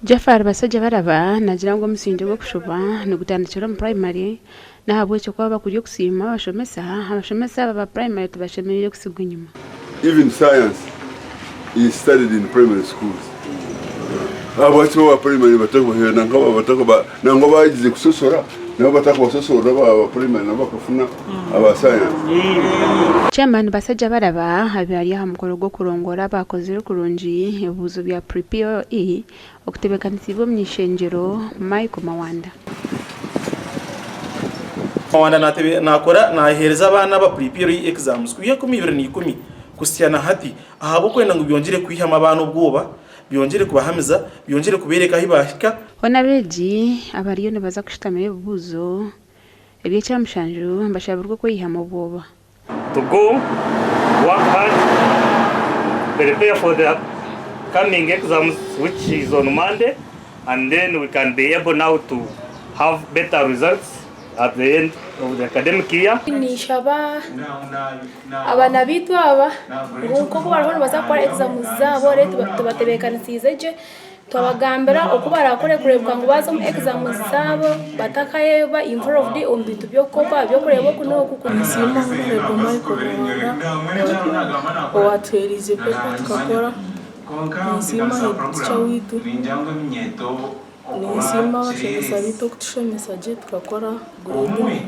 Jaffar Basajjabalaba naagira ngu omusingye gw'okushoba nigutandikira omu purayimari n'ahabw'ekyo ku baba kuri okusiima abashomesa, abashomesa aba ba purayimari tibashemereire kutsigwa enyima. Even science is studied in primary schools. Ahabwaki bo aba primary batakubaheera nanka nangwa bagize kusosora nabo batakubasosorra aba primary nabo bakafuna aba science. Chairman Basajjabalaba abaire ari aha mukoro gw'okurongoora abaakozire kurungi ebibuuzo bya Pre-PLE okutebeekanisiibwe omuny'ishengyero Michael Mawanda. Mawanda naakora naaheereza abaana aba Pre-PLE exams kwiha 2010 kuhitsya na hati ahabw'okwenda ngu byongyere kwihamu abaana obwoba, byongyere kubahamiza, byongyere kubeereka ahu baahika. Hoona abeegi abariyo nibaza kushutamira ebibuuzo eby'ekyamushanju bashabirwe okweyihamu obwoba. To go, work hard, prepare for the coming exams which is on Monday and then we can be able now to have better results at the end of the academic year. Ninshaba abaana baitu aba ngu nk'oku bariho nibaza kukora exams zaabo reero tubatebeekanisiize gye Twabagambira oku barakore kureebeka ngu baaza omu exams zaabo batakaeba involved omu bintu by'okukopa by'okureeba oku n'oku. Ninsiima Honourable Michael Muwanga owatuheeriize paper tukakora, ninsiima head teacher waitu, ninsiima abashomesa baitu okutushomesa gye tukakora grade nungi.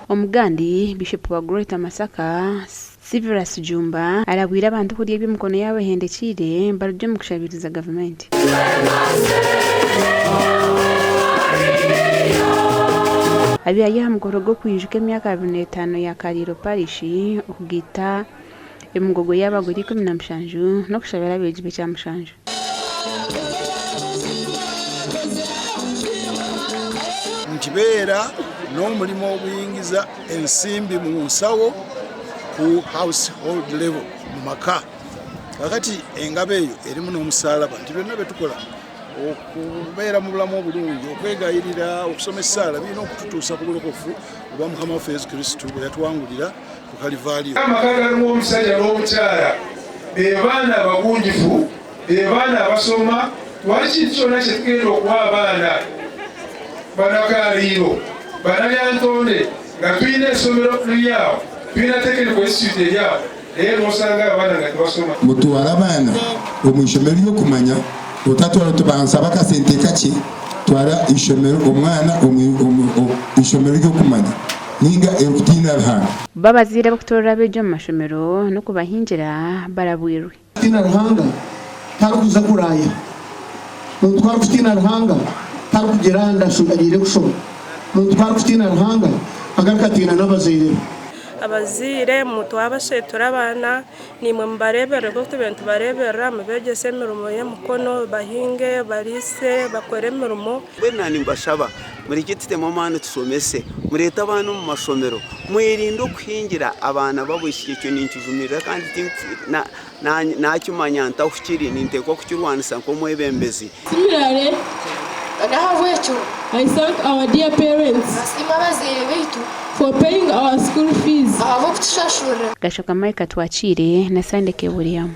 Omugandi, Bishop wa Greater Masaka, Sivirus Jumba arabwire abantu kurya ebi emikono yaabo ehendekiire barugye omu kushabiiriza gavumenti. Abaire ari aha mukoro gw'okwijuka emyaka 25 ya Kariiro Parish okugaita emigogo y'abagore 17 n'okushabira abeegi b'ekyamushanju. Nikibeera n'omurimo oguyingiza ensimbi mu nsawo ku household level mu maka. Kakati engabo eyo erimu n'omusaalaba nti byonna bye tukola okubeera mu bulamu obulungi, okwegayirira, okusoma essaala birina okututuusa ku bulokofu obwa Mukama waffe Yesu Kristo bwe yatuwangulira ku Kalivaaliyo. Amaka agarimu omushaija n'omukyara be baana abagunjufu, be baana abashoma. Tihariho kintu kyona eki turikwenda okuha abaana banakaariiro, banalyantonde nga twine eishomero riri aho, twine Technical Institute eri aho, reero osanga abaana nga tibashoma. Mutware abaana omu ishomero ry'okumanya, otatwara oti bansaba akasente kakye, twara eishomero omwana omu ishomero ry'okumanya ninga erikutiina Ruhanga. Bo abazaire abarikutoorera abeegi omu mashomero n'okubahingira barabwirwe. Kutiina Ruhanga tarikuza kuraaya. Muntu ku arikutiina Ruhanga tarikugira nda agiire kushoma. Muntu ku arikutiina Ruhanga agaruka atiina n'abazaire be. Abazaire twabashetura abaana naimwe mubareeberere nk'oku tubaire nitubareeberera mubeegyese emirimo y'emikono bahinge, bariise, bakore emirimo. Mbwenu naanye nimbashaba murekye tutemu amaani tushomese, mureete abaana omu mashomero, mwerinde okuhingira abaana b'abaishiki ekyo ninkijumirira kandi naakimanya ntahukiri ninteekwa kukirwanisa nk'omwebembezi. Similarly, N'ahabw'ekyo, I thank our dear parents nasiima abazaire baitu for paying our school fees. ahabw'okutushashurira. Gashoka Mike Atwakiire na Sandeke William.